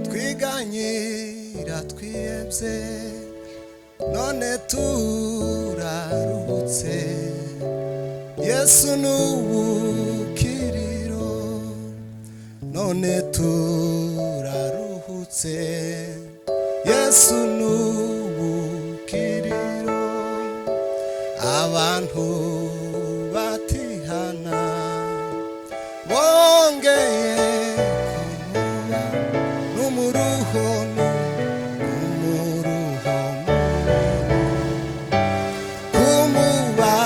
Twiganyira twihebye, none turaruhutse. Yesu n'ubukiriro, none turaruhutse. Yesu n'ubukiriro. Abantu batihana bongeye kumuba n'umuruho, n'umuruho kumubabaza,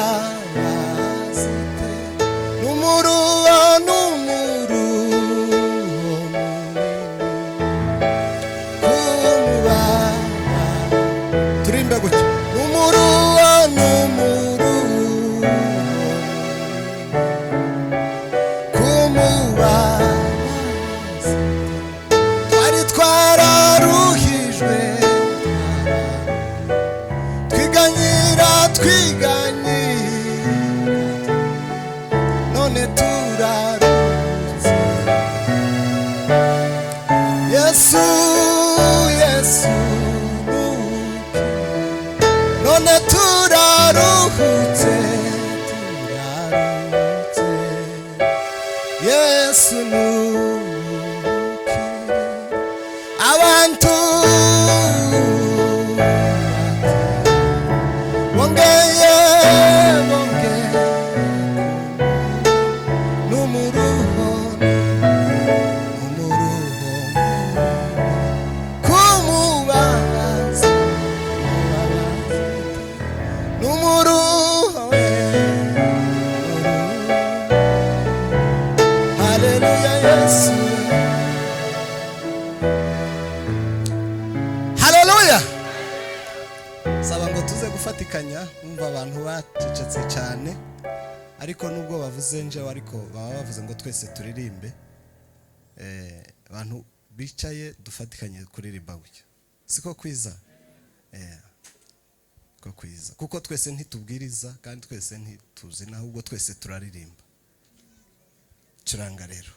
n'umuruho, n'umuruho munini kumubabaza. Turimbe gutya: n'umuruho, n'umuruho kumubabaza. Twari twararuhijwe, twiganyira, twiganyira, none turaruhutse. Yesu, Yesu none turaruhutse, turaruhutse. Yesu nukiri. Abantu bongeye, bongeye n'umuruho, n'umuruho kumubabaza, n'umuruho we. Haleluya, Yesu, haleluya. Saba ngo tuze gufatikanya. Numva abantu bacecetse cyane, ariko nubwo bavuze njewe, ariko baba bavuze ngo twese turirimbe. Abantu bicaye dufatikanye kuririmba gutya, siko kwiza? Ko kwiza, kuko twese ntitubwiriza kandi twese ntituzi, ahubwo twese turaririmba. Curanga rero.